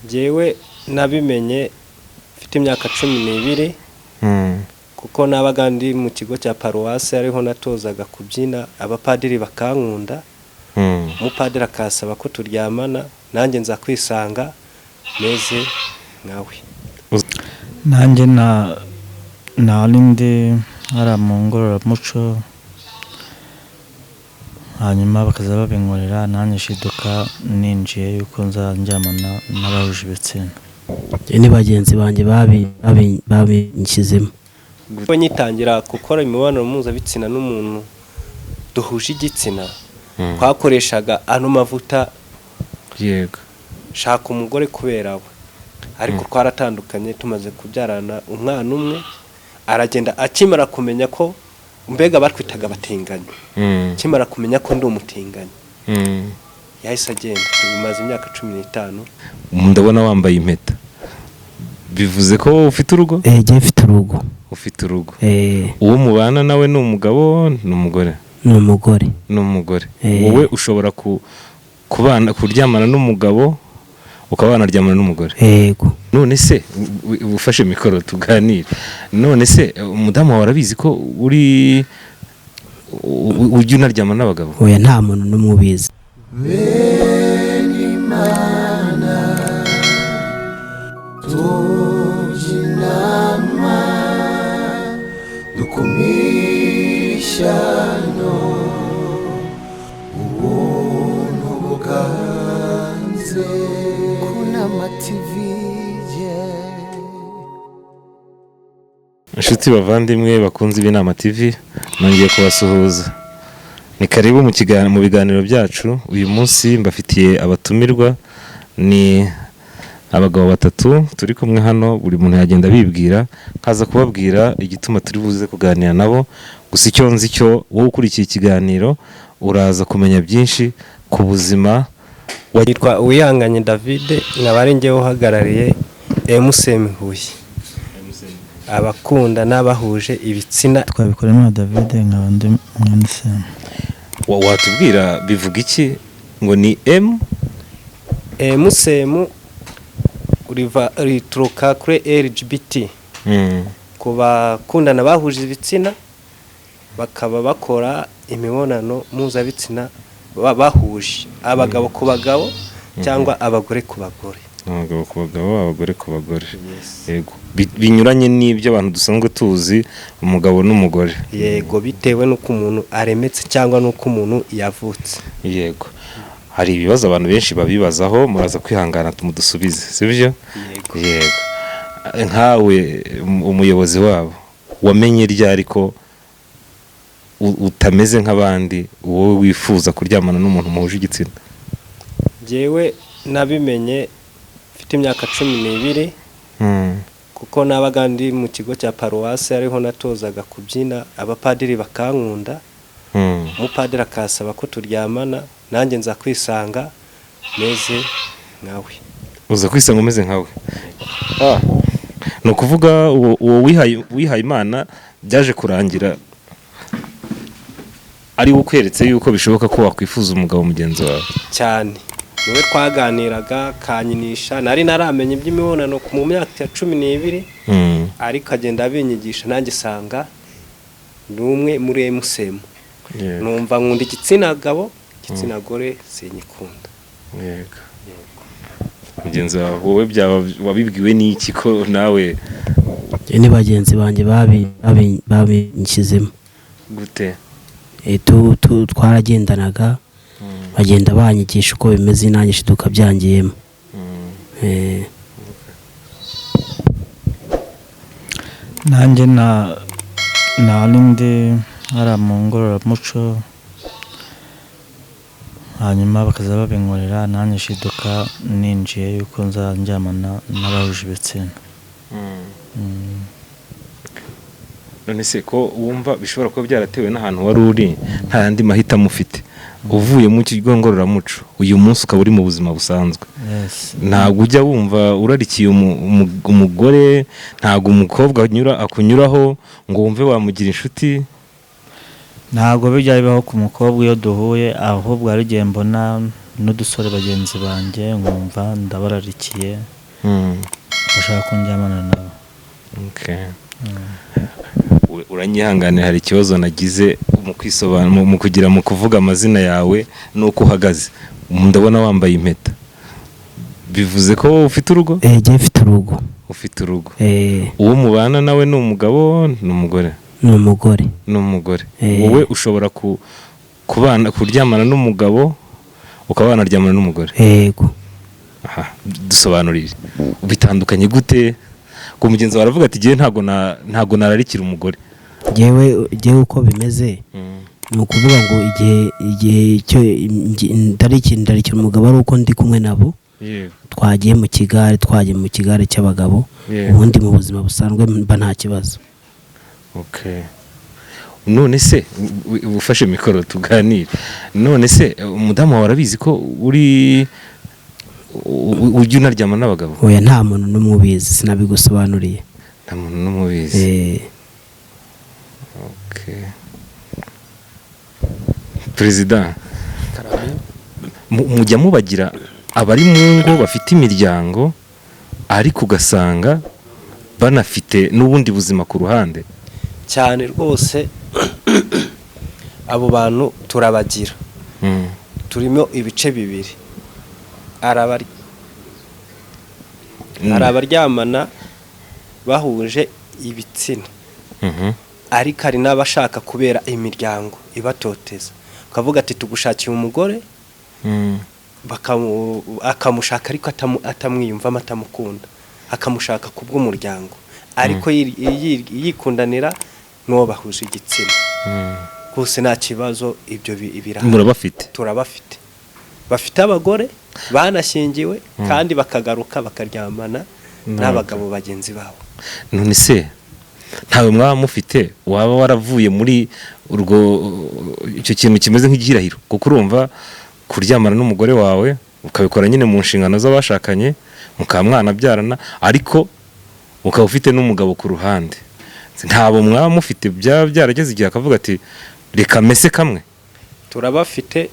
Njyewe nabimenye mfite imyaka 12, kuko nabaga ndi mu kigo cya paruwasi, ariho natozaga kubyina, abapadiri bakankunda. Umupadiri akasaba ko turyamana, nanjye nza kwisanga meze nkawe. Nanjye na nari ndi hariya mu ngororamuco, hanyuma bakaza babinkorera, nanjye nshiduka ninjiye yuko nzaryamana n'abahuje ibitsina. Ni bagenzi banjye babinshyizemo. Ubwo nyitangira gukora imibonano mpuzabitsina n'umuntu duhuje igitsina, twakoreshaga ano mavuta. Shaka umugore kubera we, ariko twaratandukanye tumaze kubyarana umwana umwe, aragenda akimara kumenya ko mbega batwitaga abatinganyi. Akimara kumenya ko ndi umutinganyi, yahise agenda. Tubimaze imyaka 15. Ndabona wambaye impeta, bivuze ko ufite urugo? Njye mfite urugo. Ufite urugo. Uwo mubana nawe ni umugabo, ni umugore? Ni umugore. Ni umugore. Wowe ushobora kubana, kuryamana n'umugabo, ukaba wanaryamana n'umugore? Yego. None se ufashe mikoro tuganire, none se umudamu wawe arabizi ko uri ujya unaryamana n'abagabo? Oya, nta muntu n'umwe ubizi. Benimana tujya inama, dukumire ishyano, ubuntu buganze. Kunama TV, yeah. Inshuti, bavandimwe bakunze b'Inama TV, nongeye kubasuhuza. Ni karibu mu biganiro byacu. Uyu munsi mbafitiye abatumirwa, ni abagabo batatu turi kumwe hano. Buri muntu yagenda abibwira, nkaza kubabwira igituma turi buze kuganira nabo. Gusa icyo nzi cyo, wowe ukurikiye ikiganiro uraza kumenya byinshi ku buzima. Yitwa Uwihanganye David, nkaba ari njyewe uhagarariye MCM Huye, abakunda n'abahuje ibitsina. Twabikoremo David, nkaba ndi mwene Semu. Watubwira bivuga iki ngo ni M? MCM riva, rituruka kuri LGBT, ku bakundana bahuje ibitsina, bakaba bakora imibonano mpuzabitsina bahuje, abagabo ku bagabo cyangwa abagore ku bagore. Abagabo ku bagabo, abagore ku bagore. Yego. Binyuranye n'ibyo abantu dusanzwe tuzi, umugabo n'umugore. Yego, bitewe n'uko umuntu aremetse cyangwa n'uko umuntu yavutse. Yego, hari ibibazo abantu benshi babibazaho, muraza kwihangana tumudusubize, sibyo? Yego. Yego. Nkawe umuyobozi wabo, wamenye ryari ko utameze nk'abandi, wowe wifuza kuryamana n'umuntu muhuje igitsina? Njyewe nabimenye mfite imyaka 12, kuko nabaga ndi mu kigo cya paruwasi, ariho natozaga kubyina, abapadiri bakankunda. Umupadiri akasaba ko turyamana, nanjye nza kwisanga meze nkawe. Uza kwisanga umeze nkawe. Ni ukuvuga uwo wihaye Imana byaje kurangira ari we ukweretse yuko bishoboka ko wakwifuza umugabo mugenzi wawe? Cyane, niwe twaganiraga kanyinisha. Nari naramenya iby'imibonano mu myaka ya 12, ariko agenda abinyigisha, nanjye sanga ni umwe muri MCM. Numva nkunda igitsina gabo, igitsina gore sinyikunda. Yego. Mugenzi wawe, wowe byaba wabibwiwe n'iki ko nawe? Ni bagenzi banjye babinshyizemo. Gute? Twaragendanaga, bagenda banyigisha uko bimeze, nanjye nshiduka byangiyemo. Nanjye na nari ndi hariya mu ngororamuco, hanyuma bakaza babinkorera, nanjye nshiduka ninjiye yuko nzaryamana n'abahuje ibitsina. None se ko wumva bishobora kuba byaratewe n'ahantu wari uri, nta yandi mahitamo ufite, uvuye mu kigo ngororamuco uyu munsi ukaba uri mu buzima busanzwe, ntabwo ujya wumva urarikiye umugore? Ntabwo umukobwa akunyuraho ngo wumve wamugira inshuti? Ntabwo bijya bibaho ku mukobwa iyo duhuye, ahubwo hari igihe mbona n'udusore bagenzi banjye, nkumva ndabararikiye, bashaka ko ndyamana nabo. Okay. Uranyihanganira, hari ikibazo nagize mu kwisobanura, mu kugira, mu kuvuga amazina yawe n'uko uhagaze. Ndabona wambaye impeta, bivuze ko ufite urugo? Njye mfite urugo. Ufite urugo. Uwo mubana nawe ni umugabo, ni umugore? Ni umugore. Ni umugore. Wowe ushobora kubana, kuryamana n'umugabo, ukaba wanaryamana n'umugore? Yego. Aha dusobanurire, bitandukanye gute? Ku mugenzi wawe aravuga ati: "Jyewe ntabwo nararikira umugore." Njyewe uko bimeze, ni ukuvuga ngo igihe cyo ndarikira umugabo ari uko ndi kumwe nabo, twagiye mu kigare, twagiye mu kigare cy'abagabo. Ubundi mu buzima busanzwe mba nta kibazo. Okay. None se ufashe mikoro tuganire, none se umudamu wawe arabizi ko uri ujya unaryama n'abagabo? Oya, nta muntu n'umwe ubizi, sinabigusobanuriye. Nta muntu n'umwe ubizi? Eh. Okay. Perezida, mujya mubagira abari mu ngo bafite imiryango, ariko ugasanga banafite n'ubundi buzima ku ruhande? Cyane rwose, abo bantu turabagira. Turimo ibice bibiri. Hari abaryamana bahuje ibitsina, ariko hari n'abashaka kubera imiryango ibatoteza, ukavuga ati: "Tugushakiye umugore," akamushaka ariko atamwiyumvamo, atamukunda, akamushaka kubw'umuryango, ariko yikundanira n'uwo bahuje igitsina. Rwose nta kibazo, ibyo birahari. Murabafite? Turabafite, bafite abagore banashyingiwe, kandi bakagaruka bakaryamana n'abagabo bagenzi babo. None se ntawe mwaba mufite waba waravuye muri urwo, icyo kintu kimeze nk'igihirahiro? Kuko urumva, kuryamana n'umugore wawe ukabikora nyine mu nshingano z'abashakanye, mukaba mwanabyarana, ariko ukaba ufite n'umugabo ku ruhande, ntabo mwaba mufite byaba byarageze igihe akavuga ati: "Reka mese kamwe"? Turabafite,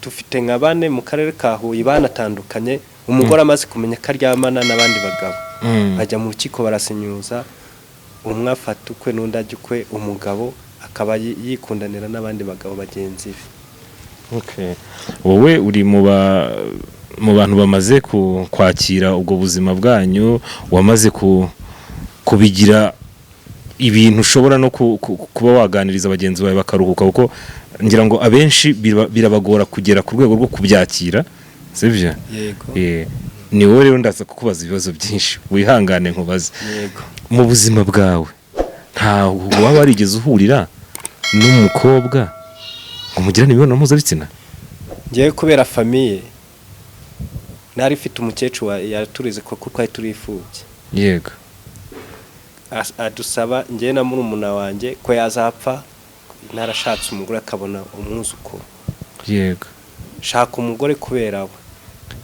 dufite nka bane mu karere ka Huye banatandukanye, umugore amaze kumenya ko aryamana n'abandi bagabo, bajya mu rukiko barasinyuza, umwe afata ukwe n'undi ajya ukwe, umugabo akaba yikundanira n'abandi bagabo bagenzi be. Okay. Wowe uri mu bantu bamaze kwakira ubwo buzima bwanyu, wamaze kubigira ibintu ushobora no kuba waganiriza bagenzi bawe bakaruhuka, kuko ngira ngo abenshi birabagora kugera ku rwego rwo kubyakira, sibyo? Yego. Ni wowe rero ndaza kukubaza ibibazo byinshi, wihangane nkubaze. Yego. Mu buzima bwawe nta waba warigeze uhurira n'umukobwa ngo mugirane imibonano mpuzabitsina? Ngewe kubera famille nari mfite, umukecuru yaturize kuko twari turi imfubyi, adusaba njyewe na murumuna wanjye ko yazapfa narashatse umugore, akabona umwuzukuru. Shaka umugore kubera we,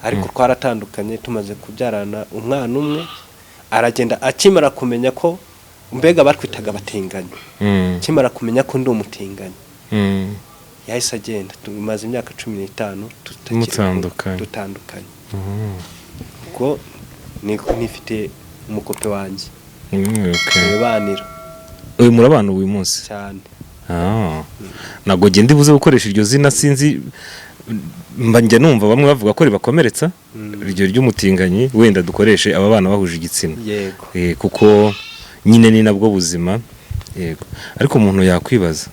ariko twaratandukanye tumaze kubyarana umwana umwe. Aragenda akimara kumenya ko, mbega batwitaga abatinganyi, akimara kumenya ko ndi umutinganyi, yahise agenda. Tumaze imyaka 15 tutakiri Mutandukanye. Dutandukanye. Ubwo nifite umukope wanjye, imibaniro. Uyu murabana uyu munsi? Cyane. Ah. Ntabwo ngenda ibuze gukoresha iryo zina, sinzi, mba njya numva bamwe bavuga ko ribakomeretsa, iryo ry'umutinganyi. Wenda dukoreshe aba bana bahuje igitsina. Yego. Kuko nyine ni nabwo buzima. Yego, ariko umuntu yakwibaza,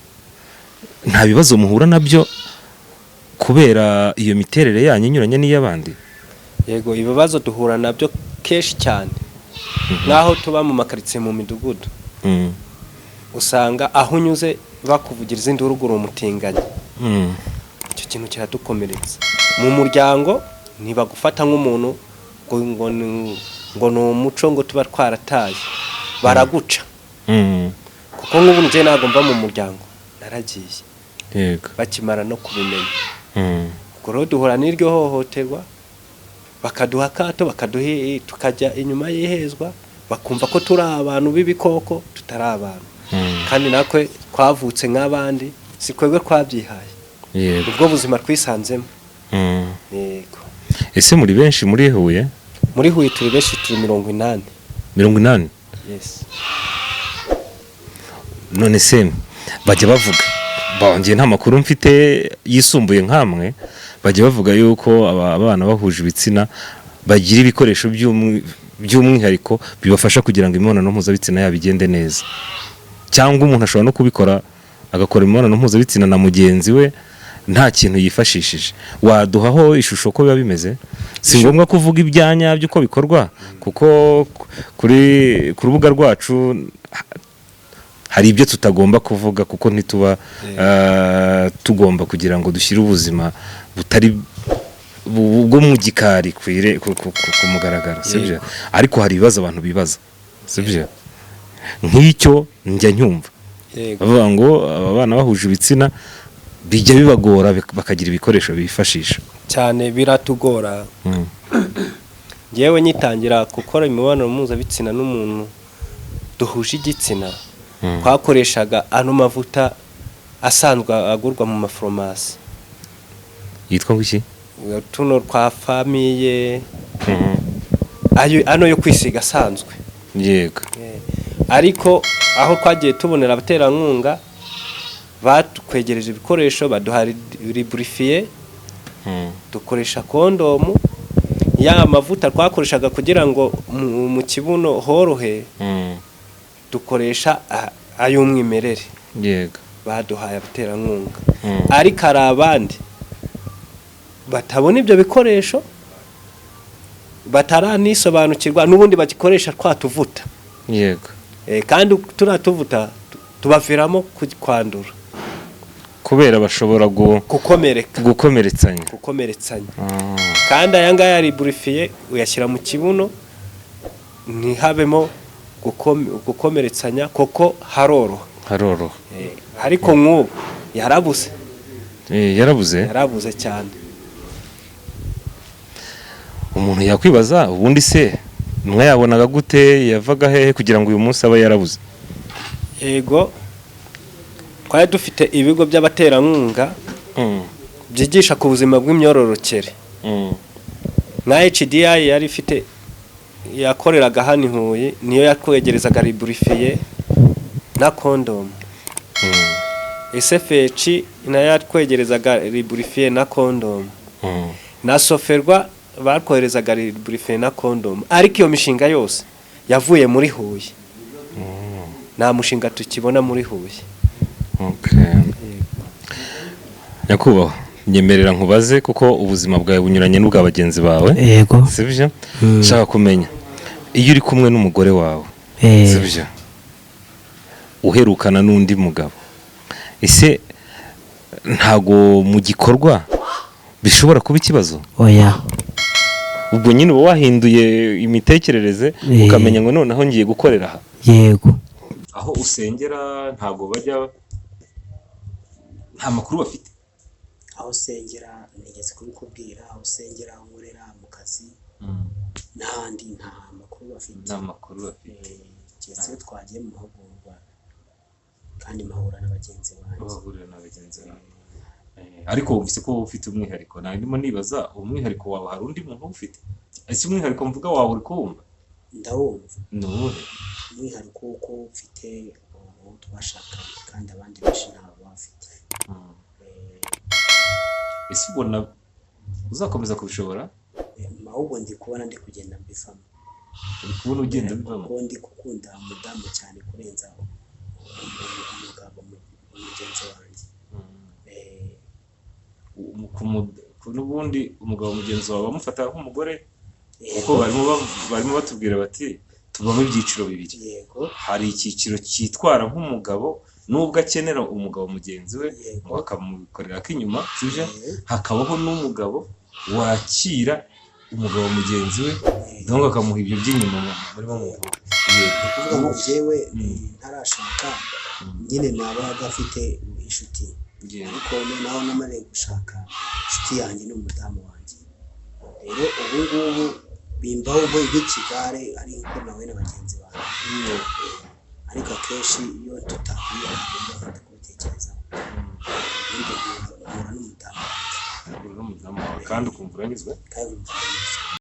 nta bibazo muhura nabyo kubera iyo miterere yanyu inyuranye n'iy'abandi? Yego, ibibazo duhura nabyo kenshi cyane, nk'aho tuba mu makaritsiye, mu midugudu, usanga aho unyuze bakuvugira izindi ruguru, umutinganyi. Icyo kintu kiradukomeretsa. Mu muryango ntibagufata nk'umuntu, ngo ni umuco ngo tuba twarataye, baraguca. Kuko nk'ubu njye ntabwo mva mu muryango, naragiye bakimara no kubimenya. Ubwo rero duhura n'iryo hohoterwa, bakaduha akato, bakaduha, tukajya inyuma y'ihezwa, bakumva ko turi abantu b'ibikoko, tutari abantu. Kandi natwe twavutse nk'abandi, si twebwe twabyihaye, ubwo buzima twisanzemo. Ese muri benshi muri Huye? Muri Huye turi benshi, turi 80. 80? Yes. None se bajya bavuga, bongeye nta makuru mfite yisumbuye nkamwe, bajya bavuga yuko abana bahuje ibitsina bagira ibikoresho by'umwihariko bibafasha kugira ngo imibonano mpuzabitsina yabo igende neza, cyangwa umuntu ashobora no kubikora agakora imibonano mpuzabitsina na mugenzi we nta kintu yifashishije. Waduhaho ishusho ko biba bimeze? Si ngombwa kuvuga ibyanya by'uko bikorwa, kuko ku rubuga rwacu hari ibyo tutagomba kuvuga, kuko ntituba tugomba kugira ngo dushyire ubuzima butari bwo mu gikari ku mugaragaro, sibyo? Ariko hari ibibazo abantu bibaza, sibyo? Nk'icyo njya nyumva bavuga ngo aba bana bahuje ibitsina bijya bibagora bakagira ibikoresho bifashisha cyane, biratugora. Ngewe nyitangira gukora imibonano mpuzabitsina n'umuntu duhuje igitsina, twakoreshaga ano mavuta asanzwe agurwa mu maforomasi. Yitwa ngo iki? Tuno twa famiye, ano yo kwisiga asanzwe. Yego. Ariko aho twagiye tubonera abaterankunga batwegereje ibikoresho, baduha riburifiye, dukoresha kondomu. Ya mavuta twakoreshaga kugira ngo mu kibuno horohe, dukoresha ay'umwimerere. Yego. Baduhaye abaterankunga. Ariko hari abandi batabona ibyo bikoresho, bataranisobanukirwa, n'ubundi bagikoresha twa tuvuta. Yego. Kandi turiya tuvuta tubaviramo kwandura, kubera bashobora gukomereka, gukomeretsanya. Kandi aya ngaya ariburifiye, uyashyira mu kibuno ntihabemo gukomeretsanya, kuko haroroha. Haroroha. Ariko nk'ubu yarabuze. Yarabuze? Yarabuze cyane. Umuntu yakwibaza ubundi se mwayabonaga gute, yavaga hehe kugira ngo uyu munsi abe yarabuze? Yego, twari dufite ibigo by'abaterankunga byigisha ku buzima bw'imyororokere. Nka HDI yari ifite, yakoreraga hano i Huye, niyo yakwegerezaga riburifiye na kondomu. SFH nayo yatwegerezaga riburifiye na kondomu. Na Soferwa bakoherezaga riburifiye na kondomu. Ariko iyo mishinga yose yavuye muri Huye. Nta mushinga tukibona muri Huye. Nyakubahwa, nyemerera nkubaze, kuko ubuzima bwawe bunyuranye n'ubwa bagenzi bawe. Yego. Sibyo? Nshaka kumenya iyo uri kumwe n'umugore wawe, sibyo, uherukana n'undi mugabo, ese ntago mu gikorwa bishobora kuba ikibazo? Oya. Ubwo nyine uba wahinduye imitekerereze, ukamenya ngo noneho ngiye gukorera aha. Yego. Aho usengera ntago bajya, nta makuru bafite? Aho usengera nigeze kubikubwira, aho usengera, nkorera mu kazi n'ahandi nta makuru bafite. Nta makuru bafite. Keretse iyo twagiye mu mahugurwa, kandi mpahura na bagenzi banjye. Bahurira na bagenzi bawe. Ariko wumvise ko ufite umwihariko, ndimo nibaza umwihariko wawe hari undi muntu ufite? Ese umwihariko mvuga wawe uri kuwumva? Ndawumva. Ni uwuhe? Umwihariko w'uko mfite uwo twashakanye, kandi abandi benshi ntabwo bafite. Ese ubona uzakomeza kubishobora? Ahubwo ndi kubona ndi kugenda mbivamo. Uri kubona ugenda mbivamo? Kuko ndi gukunda umudamu cyane kurenza umugabo mugenzi wanjye. N'ubundi umugabo mugenzi wawe bamufata nk'umugore, kuko barimo batubwira bati tubamo ibyiciro bibiri. Hari icyiciro cyitwara nk'umugabo nubwo akenera umugabo mugenzi we ngo akamukorera k'inyuma, sibyo? Hakabaho n'umugabo wakira umugabo mugenzi we, donc akamuha ibyo by'inyuma murimo muvuga. Kuvuga ngo njyewe ntarashaka nyine nabaga afite inshuti, ariko noneho namaze gushaka inshuti yanjye ni umudamu wanjye. Rero ubu ngubu bimbaho nk'ikigare, ari nko nawe na bagenzi banjye. Ariko akenshi iyo tutahuye ntabwo nkunda kubitekerezaho. Ubundi mpura n'umudamu wanjye. n'umudamu wawe kandi ukumva uranyuzwe. Kandi numva.